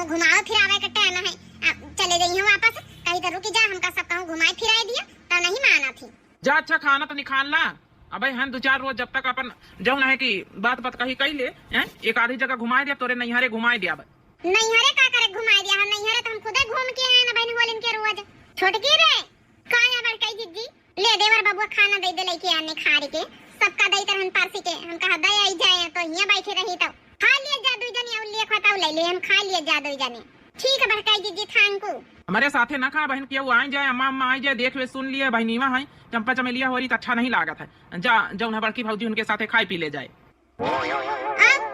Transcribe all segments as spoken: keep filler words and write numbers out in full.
घुमावे फिरावे के टाइम है, आ, चले जइहैं वापस। कही तो रुकि जा, हमका सब कहूँ घुमाए फिराए दिया, तो नहीं मानत ही। जा अच्छा खाना तो निकाल ला। अबे हन दो चार रोज जब तक अपन जौन है कि बात बात कही कही ले, हैं? एक आधी जगह घुमाए दिया, तोरे नैहरे घुमाए दिया अब। नैहरे का करे घुमाए दिया? हम नैहरे तो हम खुदे घूम के आए ना बहन होलिन के रोज। छोटकी रे, का या बड़काई जिज्जी? ले देवर बबुआ खाना दे दे लइके आने खारी के, सबका दे तरहन परसी के, हम कहा दे आई जाए तो हियाँ बैठे रही तो खा लिए जा दुई जने, और लिए खाता ले लिए हम खा लिए जा दुई जने। ठीक है बड़काई जिज्जी, thank you। हमारे साथे ना खा बहन, केहू आई जाए, अम्मा अम्मा आई जाए, देख वे सुन लिए, बहनीवा है, चंपा चमेलिया हो रही तो अच्छा नहीं लागत है। जा जौन है बड़की भौजी उनके साथे खाई पी ले जाए। अब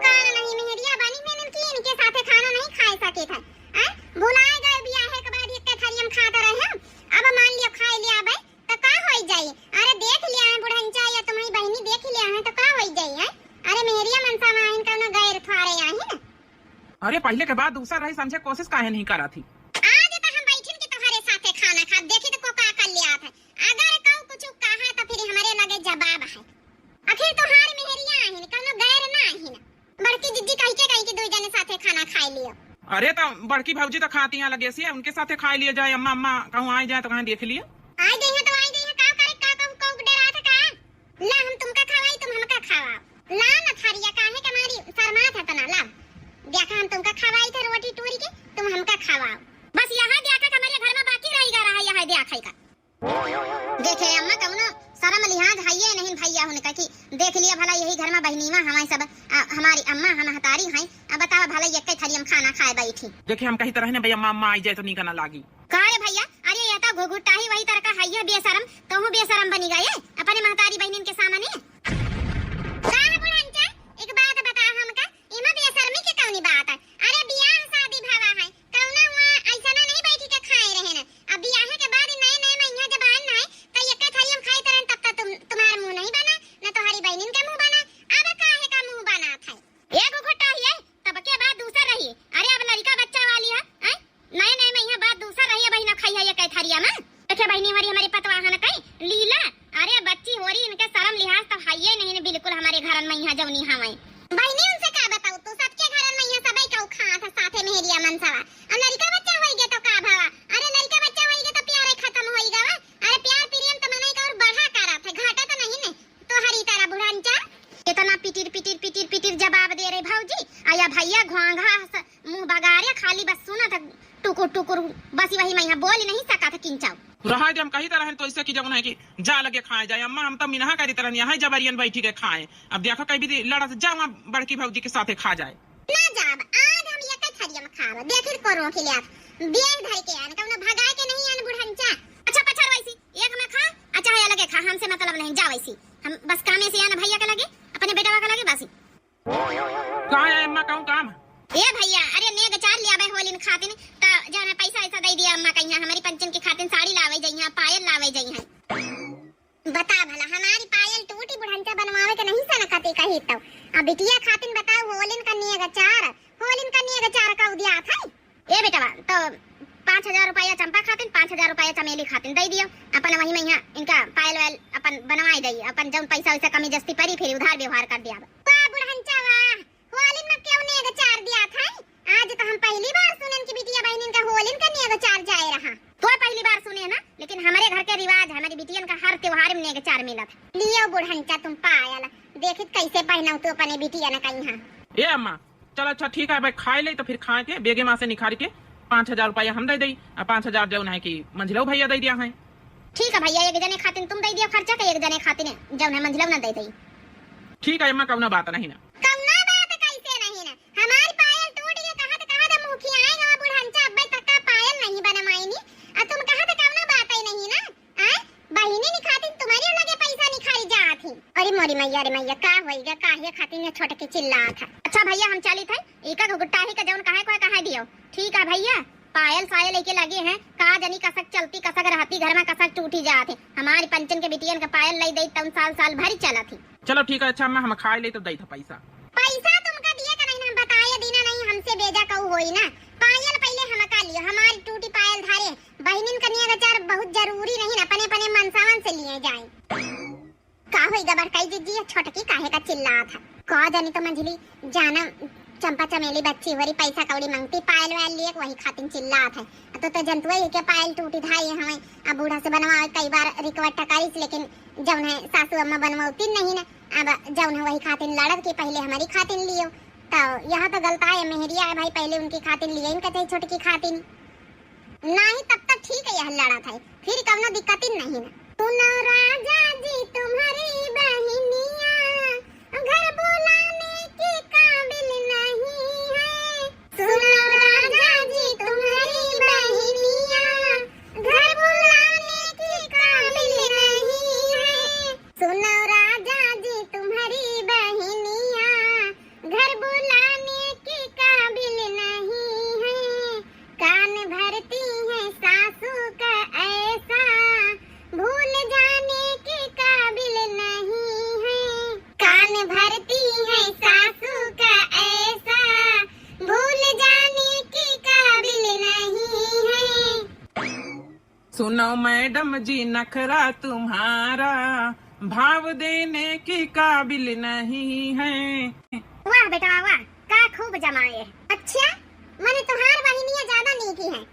का नहीं मेहरिया बनी में इनकी, इनके साथे खाना नहीं खाए सके थे। हैं? भुलाए गए बियाहे के बाद एक थरियम खात रहे हम। अब मान लियो खाए लिया बे, तो का होई जाई? अरे देख लिया है बुढ़ंचा या तुम्हारी बहनी देख लिया है तो का होई जाई है? अरे मेहरिया मनसा में आइन कौनो गैर थोड़े आहिन। अरे पहले के बात दूसर रही, समझे कोशिश काहे नहीं करा थी? आज तो हम बैठिन के तुम्हारे साथे खाना खाब, देखी तो को का कर लिया था। अगर कऊ कुछ कहा तो फिर हमारे लगे जवाब है। आखिर तोहार मेहरिया आहिन, कौनो गैर ना आहिन। बड़की जिज्जी कही के कही कि दुई जने साथे खाना खाए लियो। अरे तो बड़की भौजी तो खाती हैं लगे से, उनके साथे खाए लिए जाए, अम्मा अम्मा कहूँ आए जाए तो कहाँ देख लिए। आए गई है तो आए गई है, का करे, का कहूँ, कहूँ डरा था का? ला हम तुमका खवाई, तुम हमका खवाओ। ला ना थरिया, काहे के मारी शर्मा था तना, ला। देखा हम तुमका खवाई थे रोटी टूरी के, तुम हमका खवाओ। बस यहाँ देखा के हमारे घर में बाकी रह गया रहा, यहाँ देखा का। देखे अम्मा, कौनो शर्म लिहाज हइये नहीं भैया हुनका कि देख लिया भला यही घर में बहनीवा हमारे सब, आ, हमारी अम्मा हम महतारी हैं। अब बतावा भला यक्के थरियम खाना खाए बैठी। देखे हम कही तरह ने भैया अम्मा, अम्मा आई जाए तो नीका ना लागी। का रे भैया, अरे ये तो घुघुटाही वही तरह का हइये बेशरम, तोहू बेशरम बनी गए अपने महतारी बहनिन के सामने। का है बुढ़ंचा, एक बात बता हमका, इमा बेशर्मी के कौनी बात है? अरे बियाह शादी भवा है, कौना हुआ ऐसा ना नहीं बैठी के खाए रहे ना। अब बियाहे के बाद नए नए मइया जब आन ना है, तो यक्के थरियम खाई तरन तब तो तुम, तुम्हार मुंह नहीं बना, ना तुम्हारी बहनिन के मुंह बना। अब काहे का मुंह बना था? एगो घोटा ही है, तब के बात दूसर रही। अरे अब लड़का बच्चा वाली है, हैं? नए नए मइया बात दूसर रही है, बहिना खाई है यक्के थरिया में। देखे बहिनी हमारी, हमारी पतवाहन कई लीला, अरे बच्ची होरी, इनके शर्म लिहाज तो हइये नहीं बिल्कुल हमारे घरन में यहाँ जौनी हवै। बहिनी उनसे का बताऊ, तू सबके घरन में यहाँ सबई कऊ खात है साथे मेहरिया मनसवा। अब लड़का बच्चा होई गे तो का भवा? अरे लड़का बच्चा होई गे तो प्यारे खत्म होई गवा। अरे प्यार प्रेम तो मनई का और बढ़ा करत है, घटा तो नहीं ने। तोहरी तरह बुढ़ंचा। इतना पिटिर पिटिर पिटिर पिटिर जवाब दे रहे भौजी। आ या भैया घोंघा स-, मुंह बगारे खाली बस सुनत है टुकुर टुकुर, बस वही में यहाँ बोल नहीं सकत है किंचाऊ। रहा दे, हम कही तरह तो ऐसे की जब उन्हें कि जा लगे खाए जाए। अम्मा हम तो मिनहा करी तरह यहाँ जबरियन बैठी के खाए। अब देखो कहीं भी लड़ा से जा वहाँ बड़की भौजी के साथे खा जाए। ना जाब, आज हम यक्के थरियम खाब। देखिर को रोक लिया। बेग धर के आन, कौनो भगाए के नहीं आन बुढ़ंचा। अच्छा पछर वैसी, एक में खा, अच्छा है अलगे खा, हमसे मतलब नहीं, जा वैसी। हम बस कामे से आन भैया के लगे, अपने बेटवा के लगे बस। का है अम्मा, कहूँ काम? ए भैया, अरे नेग चार लिया बे होलिन खातिन, त जाना पैसा वैसा दे दिया अम्मा कहिया, हमारी पंचन के खातिन साड़ी लावे जइहा, पायल लावे जइहा। बता भला, हमारी पायल टूटी बुढ़ंचा बनवावे के नहीं सन कती कही तो। अब बिटिया खातिन बताओ, होलिन का नेग चार, होलिन का नेग चार का उदिया था। ए बेटवा, तो पाँच हजार रुपया चंपा खातिन, पाँच हजार रुपया चमेली खातिन दे दियो। अपन वही में यहाँ इनका पायल वायल अपन बनवाई दई, अपन जौन पैसा वैसा कमी जस्ती परी फिर उधार व्यवहार कर दिया। वाह बुढ़ंचा वाह, होलिन में क्यों नेग चार दिया था? आज तो हम पहली बार सुनेन कि बिटिया बहनिन का होलिन का नेग चार जाए रहा। तो पहली बार सुने ना, लेकिन हमारे घर के रिवाज, हमारी बिटियन का हर त्योहार में नेग चार मिलत। लियो बुढ़ंचा तुम पायल, देखित कैसे पहनाऊ तू अपने बिटिया न कहीं। ए अम्मा, चल अच्छा ठीक है, भाई खाए ले तो फिर खा के बेगे माँ से निखार के पाँच हजार रुपया हम दे दई, आ पाँच हजार जौन है कि मंझिलो भैया दे दिया है। ठीक है भैया, एक जने खातिन तुम दे दियो खर्चा के, एक जने खातिन जौन है मंझिलो ना दे दई। ठीक है अम्मा, कौनो बात नहीं ना। कौनो बात कैसे नहीं ना? हमारी पायल टूट के कहत कहत मुखिया आए गवा बुढ़ंचा अब्बे तक का पायल नहीं बनवाइनी, आ तुम कहत कौनो बात ही नहीं ना। आय, बहिनी निखातिन तुम्हारे लगे पैसा निखारी जात ही। अरे मोरी मैया रे मैया, का होई गा, काहे खातिन ये छोटकी चिल्लात है? अच्छा भैया, हम चलित है, इका घुघुटाही का जौन कहे कोई कहे दियो। ठीक है भैया, पायल सायल लेके लगे हैं, का जनी कसक चलती, कसक रहती, घर में कसक टूटी जात है। हमारी पंचन के बिटियन का पायल लई दई, तउन साल साल भरी चलत ही। चलो ठीक है, अच्छा अम्मा, हम खाए ले तो दई था पैसा। पैसा तुमका दिए का नहीं, हम बताए दीना नहीं, हमसे बेजा कऊ होई ना। पायल पहले हमका लियो, हमारी टूटी पायल धारे। बहिनिन कनिया का चार बहुत जरूरी नहीं, अपने अपने मनसावन से लिए जाए। का होई गा बड़काई जिज्जी, ये छोटकी काहे का चिल्लात है? का जानी तो मंझली जाना चंपा चमेली बच्ची होरी पैसा कौड़ी मांगती, पायल वायल लिए, वही खातिन चिल्लात है। तो, तो जनतुआ ही के पायल टूटी धाई हमें। अब बूढ़ा से बनवावे कई बार request करिस, लेकिन जौन है सासू अम्मा बनवती नहीं ना। अब जौन है वही खातिन लड़त कि पहले हमारी खातिन लियो। तो यहाँ तो गलता है मेहरिया है भाई, पहले उनकी खातिन लिए इनका चाहे छोटकी खातिन। नाही तब तक ठीक है, यह लड़त है, फिर कौनो दिक्कत ही नहीं ना। सुनो राजा जी तुम्हारी बहिनिया घर बुलाने के काबिल नहीं है। सुनो राजा जी तुम्हारी बहिनिया घर बुलाने के काबिल नहीं है। सुनो राजा जी तुम्हारी बहिनिया घर बुलाने के काबिल नहीं है। कान भरती है सासू का ऐसा भूल जाने के काबिल नहीं है। कान भरती है सासू का ऐसा भूल जाने के काबिल नहीं है। सुनो मैडम जी नखरा तुम्हारा भाव देने के काबिल नहीं है। वाह बेटा वाह, का खूब जमाए। अच्छा, मने तुहार बहिनिया ज्यादा नीकी है।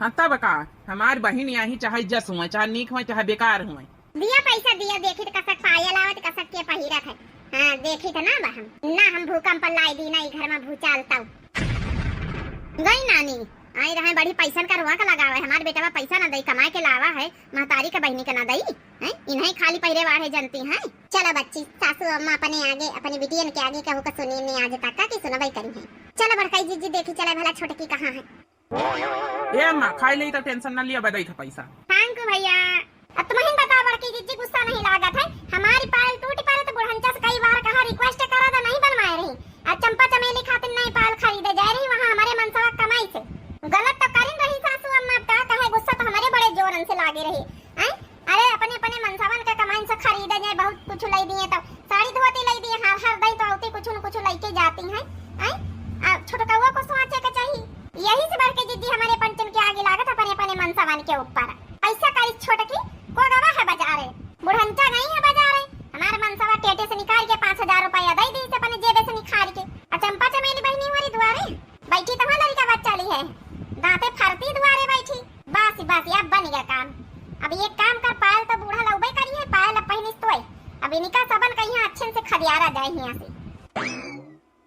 हाँ तब का, हमार बहिन यही चाहे जस हुए, चाहे नीक हुए, चाहे बेकार हुए। दिया पैसा दिया, देखी तो कसक पायल आवत, कसक के पहिरत है। हाँ, देखी तो ना बा हम, ना हम भूकंप लाई दी, ना ई घर में भूचाल ताऊ। गई नानी, आई रहे बड़ी पैसन का रुआ का लगावे, हमार बेटवा पैसा ना दई, कमाए के लावा है, महतारी के बहिनी के ना दई, हैं? इन्हें खाली पहिरे वाढ़े जनती हैं। चलो बच्ची, सासू अम्मा अपने आगे, अपनी बिटियन के आगे कहू का सुनी ने आज तक का कि सुनबई करी है। चलो बड़काई जीजी देखी चले भला छोटकी कहाँ है। ए अम्मा, खाई लेई त tension ना लिया, बदई था पैसा। Thank you भैया। अब तुमहिन बताओ बड़की जीजी, गुस्सा नहीं लागत है? हमारी पायल टूट पड़े तो बुढ़ंचा से कई बार कहा, request करा तो नहीं बनवाए रही। आज चंपा चमेली खातिर नई पायल खरीदे जाए रही, वहाँ हमारे मनसवा कमाई से। गलत तो करिन रही सासू अम्मा, अब का कहे, गुस्सा तो हमारे बड़े जोरन से लागे रही। हैं? अरे अपने अपने मनसवन के कमाई से खरीदे जाए, बहुत कुछ लाई दिए तो साड़ी धोती लाई दिए, हर हर दई तो औती कुछ न कुछ लइके जाती हैं। हैं? आ छोटकवा को सोचे के चाहिए। यही से बड़की जीजी हमारे पंचन के आगे लागत अपने अपने मनसवन के ऊपर। ऐसा करी छोटकी, को गवा है बाजारे, बुढ़ंचा गई है बाजारे, हमार मनसवा टेटे से निकाल के पाँच हजार रुपया दई दी से अपने जेबे से निकाल के। आ चंपा चमेली बहिनी हमारी दुआरे बैठी तो लड़का बच्चा ली है, दांते फरती दुआरे बैठी। बस बस, अब बन गया काम। अब ये काम कर, पायल तो बूढ़ा लौबे करी है, पायल अब पहिनिस तोय। अब इनका सबन कहीं अच्छे से खदियारा जाए यहाँ से।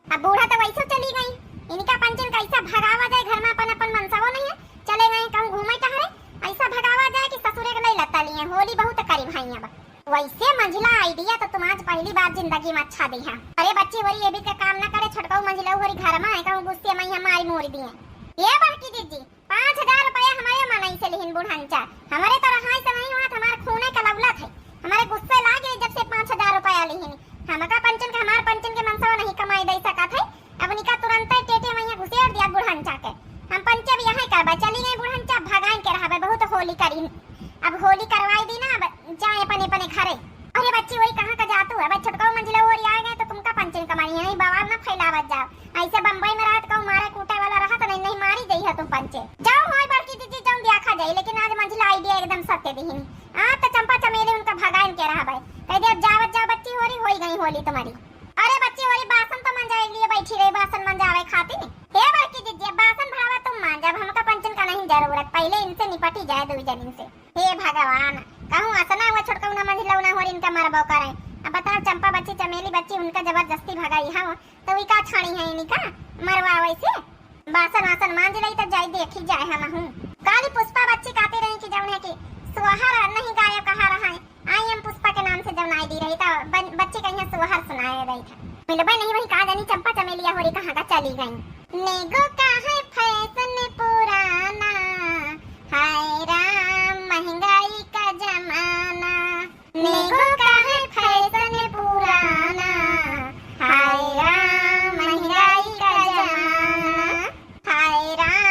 अब बूढ़ा तो वैसे चली गई, इनका पंचन कैसा भगावा जाए, घर में अपन अपन मनसवो नहीं है, चले गए कहूँ घूमे टहरे, ऐसा भगावा जाए कि ससुरे के नहीं लत्ता लिए, होली बहुत करीब है अब। वैसे मंझिला idea तो तुम आज पहली बार जिंदगी में अच्छा दी है। अरे बच्ची होरी ये भी के काम ना करे, छोटकऊ मंझिला होरी घर में है, कहूँ गुस्से में ही हमारी मोरी दिए। ये बड़की जीजी, पाँच हजार रुपया हमारे मनई से लिहिन बुढ़ंचा, हमारे तो रहाई से नहीं हुआ, हमारे खूने का लौलत है, हमारे गुस्से लागे जब से पाँच हजार रुपया लिहिन। हमका पंचन के, हमार पंचन के मनसवा नहीं कमाई दे सकत है, अब निका तुरंत टेटे में यहाँ घुसेड़ दिया बुढ़ंचा के। हम पंचे भी यहाँ करबा, चली गई बुढ़ंचा, भगाई के रहबे, बहुत होली करी। अब होली करवाई दी ना, अब जाए अपने अपने घरे। अरे बच्ची, वही कहाँ का जातू है? अब छोटका मंझिला होरी आ गए तो तुमका पंचन कमाई है, बवाल ना फैलावत जाओ। ऐसे बम्बई में रहत कहूँ मारे कूटे वाला रहत नहीं, नहीं मारी गई है तुम पंचे। जाओ हमारी बड़की जीजी, जाऊँ देखा जाए, लेकिन आज मंझिला idea एकदम सत्य दिहिन। आज तो चंपा चमेली उनका भगाइन के रहबे, कह दे अब जावत जाओ बच्ची होरी, होई गई होली तुम्हारी। अरे बच्ची होरी, बासन तो मंजाए लिए बैठी रही, बासन मंजावे खातिर। हे बड़की जीजी, अब बासन भरावा तुम मांजा, अब हमका पंचन का नहीं जरूरत, पहले इनसे निपटी जाए दो जनिन से। हे भगवान, कहूँ असना हुआ छोटका उना मंझिला उना होरी इनका मरबो करे। अब बताओ चंपा बच्ची चमेली बच्ची उनका जबरदस्ती भगाई है, तो वी का छाड़ी है इनका मरवा वैसे। बासन वासन मांज लई तब जाई देखी जाए हम हूँ। काली पुष्पा बच्ची कहती रही कि जौन है कि सोहर नहीं गायब कहा रहा है, आई हम पुष्पा के नाम से जौन आई दी रही तो बन-, बच्ची कहीं सोहर सुनाए रही था। मिलबे नहीं वही कहा जानी चंपा चमेलिया होरी कहाँ का चली गई। नेगो का है फैशन पुराना, हाय राम महंगाई का जमाना। नेगो का है फैशन पुराना, हाय राम महंगाई का जमाना, हाय राम।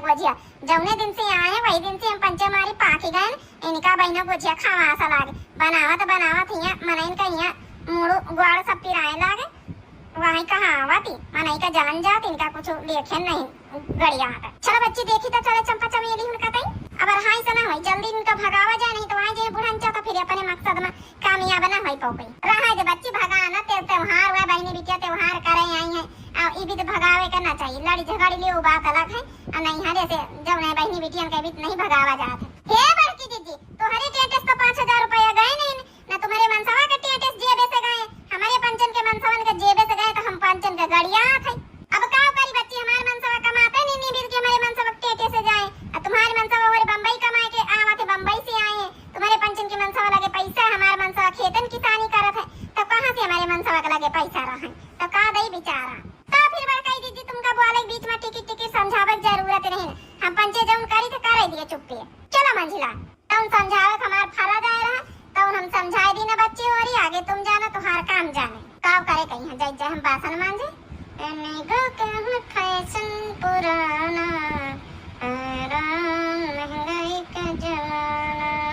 गोझिया, जौने दिन से आए हैं, वही दिन से हम पंचे मारी पाकी गए। इनका बहिनो गोझिया खावा सा लागे। बनावत, बनावत हियाँ मनइन का हियाँ मूड़ू ग्वाड़ सब पिराए लागे। वहीं कहाँ आवती, मनई का जान जात, इनका कुछ देखे नहीं गड़िया हटा। चलो बच्ची, देखी तो चले चंपा चमेली उनका तई। अब रहाई से ना होई, जल्दी इनका भगावा जाए, नहीं तो वहीं जे बुढ़न चाहता फिर अपने मकसद में कामयाब ना होई पाओ कोई। रहा दे बच्ची, भगा ना, ते त्योहार हुआ, बहिनी बिटिया त्योहार करे आई है, आ ई भी तो भगावे के ना चाहिए। लड़ी झगड़ी ले, वो बात अलग है। आ नहीं हरे से जब नहीं बहिनी बिटियन के भी नहीं भगावा जात है। हे बड़की दीदी, तोहरे टेटेस तो पाँच हजार रुपया गए नहीं, ना तुम्हारे मनसवा के टेटेस जेबे से गए, हमारे पंचन के मनसवन के जेबे से गए, तो हम पंचन के गड़िया थे। अब का करी बच्ची, हमारे मनसवा कमाते नहीं, नहीं मिल के हमारे मनसवा के टेटेस से जाए, आ तुम्हारे मनसवा हमारे बम्बई कमाए के आवा थे, बम्बई से आए हैं, तुम्हारे पंचन के मनसवा लगे पैसा, हमारे मनसवा खेतन किसानी करत है, तो कहाँ से हमारे मनसवा के लगे पैसा रहे? तो का दई बेचारा। तो फिर बड़काई दीदी, तुमका बोले के बीच में टिकी टिकी समझावे के जरूरत नहीं, हम पंचे जौन करी थे करे दिए चुप्पे। चलो मंझिला, तौन समझावे के हमार फरा जाए रहा, तौन हम समझाए दी ना बच्ची होरी, आगे तुम जानो, तुम्हार काम जाने। का करे कहीं है, जाई जाए हम बासन मांजे। एने गो के हम फैशन पुराना, ए राम महंगाई का जमाना।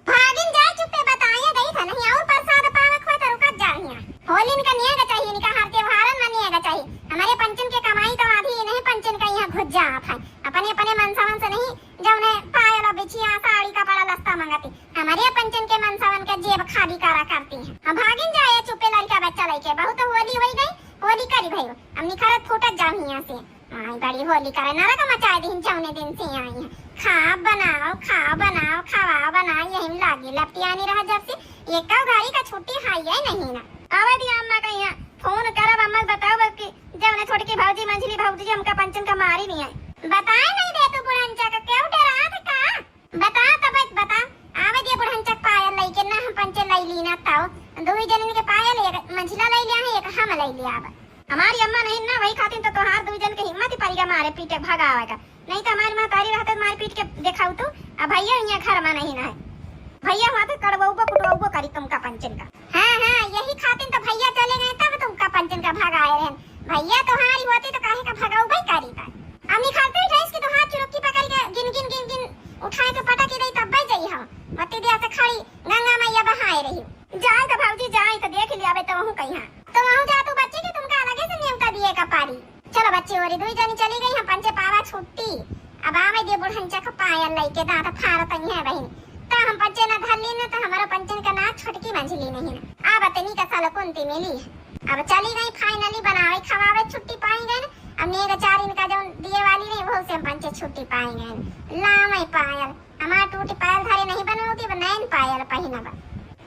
भागिन जाए चुप्पे, बताइए गई था नहीं, और प्रसाद पावक हो तो रुकत जाओ हियाँ। होलिन का निये का चाहिए, निका हर त्योहारन में निये का चाहिए। हमारे पंचन के कमाई तो आधी इन्हें पंचन का यहाँ घुस जात है। अपने अपने मनसवन से नहीं, जौने पायल, बिछिया, साड़ी, कपड़ा, लत्ता मंगती, हमारे पंचन के मनसवन के जेब खाली करा करती हैं। हम भागिन जाए चुप्पे लड़का बच्चा लइके, बहुत होली होई गई, होली करी भई, अब निखरत फूटत जाओ हियाँ से। आई बड़ी होली करे नरक मचाए दिन, जौने दिन से आई हैं। खा बनाओ, खा बनाओ, खावा बनाओ, यही में लागी लपटियानी रहा जब से। एक घड़ी का छुट्टी हाई है नहीं ना। आवे दिया अम्मा का यहाँ, फोन करब अम्मा से बताओ कि जौने छोटकी भौजी, मंझली भौजी हमका पंचन का मारी नहीं है। बताए नहीं दे तू बुढ़नचा का, क्यों डरात का? बता तब बता, आवे दिया बुढ़नचा के पायल लइके ना, हम पंचे लई ली ना ताऊ। दुई जनन के पायल, एक मंझिला लई लिया है, एक हम लई लिया अब। हमारी अम्मा नहीं ना, वही खातिर तो तोहार दुई जन के हिम्मत ही परिगा मारे पीटे भगावे का। नहीं तो हमारी महतारी रहते मार पीट के देखाऊ तू। अब भैया यहाँ घर में नहीं ना है, भैया हुआ तो कड़वउबो कुटवउबो करी तुमका पंचन का। हाँ, हाँ, यही खातिर तो भैया चले गए, तब तुमका पंचन का भगाए रहन। भैया तोहारी होती तो काहे का भगाऊ भाई करी था। अब निखरते ही भैंस की तो हाथ चुरुक्की पकड़ के गिन गिन गिन गिन उठाए के पटक के दई, तब बच जाई हम। मती दिया से खड़ी गंगा मैया बहाए रही। जाए तो भौजी जाए तो देख लिया बे, तो वहू कहीं है। तो वहू जा तू बच्ची के तुमका अलगे से नेवता दिए का पारी। चलो बच्ची, ओरी दुई जनी चली गई, हम पंचे पावा छुट्टी। अब आवे दे बुढ़नचा का पायल लइके, दांत फारत ही है बहिन। ता हम पंचे न धरली न, तो हमारा पंचन का ना छोटकी मंझली नहीं ना। अब अतनी का साल कुंती मिली। अब चली गई finally बनावे खवावे, छुट्टी पाई गए। अब नेग चार इनका जौन दिए वाली नहीं, वो से हम पंचे छुट्टी पाई गए। लावे पायल, हमार टूटी पायल धारी नहीं बनौती, अब नैन पायल पहिनब।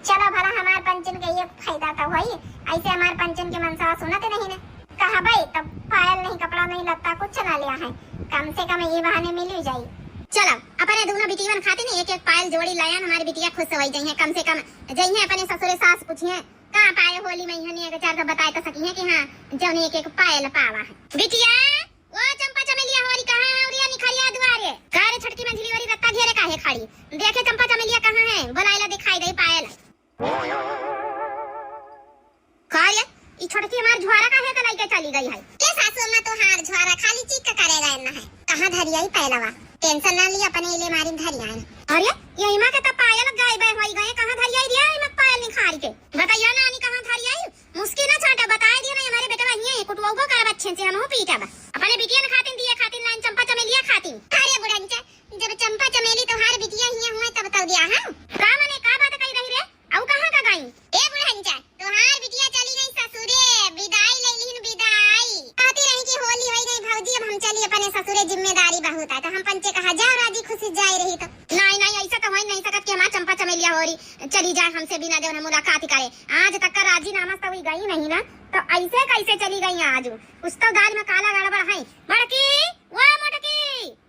चलो भला हमार पंचन के ये फायदा तो होई, ऐसे हमार पंचन के मनसवा सुनत नहीं ने। कहबे तब पायल नहीं, कपड़ा नहीं, लत्ता कुछ ना लिया है, कम से कम ये बहाने मिल ही जाई। चलो अपने दोनों बिटियन खातिर एक एक पायल जोड़ी लायन, हमारी बिटिया खुश हो जाई है, कम से कम जइहे अपने ससुरे सास पूछिए का पाए होली में, हने एक चार तो बताए तो सकी है कि हाँ जौन एक एक पायल पावा है। बिटिया, ओ चंपा चमेलिया होरी कहाँ है? अउरिया निखरिया दुआरे। का रे छोटकी मंझली होरी रत्ता घेरे काहे खड़ी? देखे चंपा चमेलिया कहाँ है? बोलाइला दिखाई दे पायल। का रे? ई छोटकी हमार झुआरा काहे के लइके चली गई है? के सासू अम्मा तोहार झुआरा खाली चिक करे गए ना है। कहाँ धरी आई पायलवा? Tension ना ली, अपने इले मारी धरी आई। अरे, ये इमा के तो पायल गायब होई गए, कहाँ धरी आई रे इमा पायल निखारी के? बताइया नानी कहाँ धरी आई? मुस्की ना छाटा, बताए दिया ना, हमारे बेटवा हिये, कुटवाउबो करब अच्छे से, हमहू पीटब। अपने बिटियन खातिन दिए खातिन लाइन चंपा चमेलिया खातिन। अरे बुढ़नचा, जब चंपा चमेली तोहार बिटिया हिये हुए तब तो दिया हम। का मने, का बात कही रही रे? अउ कहाँ का गई? ए बुढ़नचा, तोहार बिटिया चली गई ससुरे, विदाई ले लिहिन विदाई। कहती रही कि होली होई गई भौजी, अब हम चली अपने ससुरे, जिम्मेदारी बहुत है। तो हम पंचे कहा जाओ राजी खुशी जाए रही तो। नहीं, नहीं, ऐसा तो हो ही नहीं सकत कि हमार चंपा चमेलिया होरी चली जाए हमसे बिना जौन मुलाकात करे। आज तक का राजीनामा से तो हुई गई नहीं ना, तो ऐसे कैसे चली गई आज? कुछ तो दाल में काला गड़बड़ है। बड़की, वो मोटकी,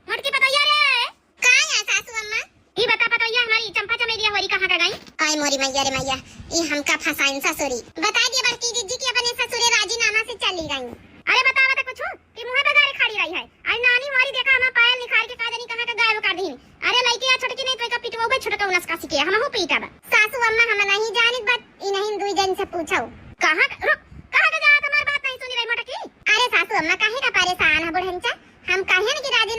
मोटकी पतोहिया रे। का या सासू अम्मा? ई बता पतोहिया, हमारी चंपा चमेलिया होरी कहाँ का गई? आय मोरी मैया रे मैया, ई हमका फंसाइन ससुरी। बता दिया बड़की जीजी कि अपने ससुरे राजीनामा से चली गई। अरे बतावा तो कुछ कि मुँहे बगारे खड़ी रही है। आई नानी हमारी देखा हमार पायल निखार के का जानी कहाँ का गायब कर दीन। अरे लइके आ छोटकी नहीं तो एका पिटवाउबे छोटका उनस का सिके, हमहू पीटब। सासू अम्मा हम नहीं जानित बात, ई नहीं दुई जन से पूछो। कहाँ का, रुक, कहाँ का जात हमार बात नहीं सुनी रही मोटकी? अरे सासू अम्मा काहे का परेशान है बुढ़नचा? हम कहेन कि राजी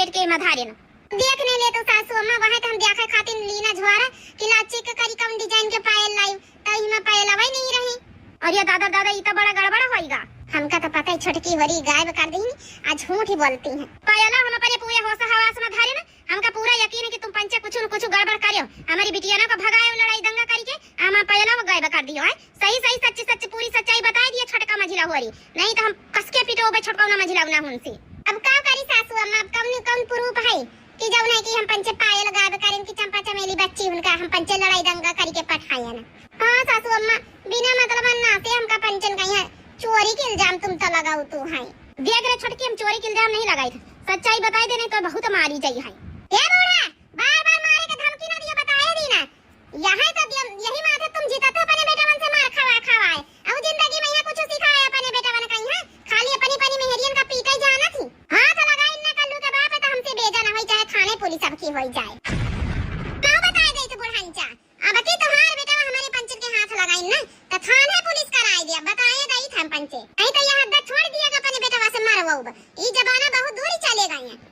पेट के मधारे न। देख नहीं ले तो सासू अम्मा, वहाँ तो हम देखे खातिर लीना झोरा कि ला check करी कौन design के पायल लाई, तो इमा पायल अवै नहीं रही। अरे दादा, दादा, ई तो बड़ा गड़बड़ होइगा। हमका तो पता है छोटकी होरी गायब कर दी, आज झूठ ही बोलती हैं। पायला हम अपने पूरे होश हवास में धरे ना, हमका पूरा यकीन है कि तुम पंचे कुछ न कुछ गड़बड़ करियो, हमारी बिटिया ना को भगायो लड़ाई दंगा करके, हम पायला वो गायब कर दियो है। सही सही सच्ची सच्ची पूरी सच्चाई बताई दिए छोटका मझिला होरी, नहीं तो हम कसके पिटोबे छोटका ना मझिला ना हुनसी। अब का करी सासू अम्मा, अब कौन कौन proof है कि जौन है कि हम पंचे पायल गायब करें कि चंपा चमेली बच्ची उनका हम पंचे लड़ाई दंगा करके पठाए ना। हाँ सासू अम्मा, बिना मतलब ना से हमका पंचन कहीं है चोरी के इल्जाम तुम तो लगाऊ तू है। देख रे छोटकी, हम चोरी के इल्जाम नहीं लगाई थे, सच्चाई बताई दे नहीं तो बहुत मारी जाई है। ए बूढ़ा, बार बार मारे के धमकी ना दिया, बताए दी ना। यही तो दियम, यही माथे तुम जीतत हो अपने बेटवन से मार खवा खवाए। अब जिंदगी में यहाँ कुछ सिखाए अपने बेटवन का यहाँ, खाली अपनी अपनी मेहरियन का पीटे जाना थी। हाथ लगाई ना कल्लू के बाप, तो हमसे बेजा ना होई, चाहे थाने पुलिस अब की होई जाए। ना बताए दे तो बुढ़ांचा, अब की तुम्हार बेटवा हमारे पंचन के हाथ लगाई ना, तो थाने पुलिस कराए दिया, बताए दई था हम पंचे। नहीं तो यह हद छोड़ दिया अपने बेटवा से मरवाऊब। ई जमाना बहुत दूर ही चले गए हैं।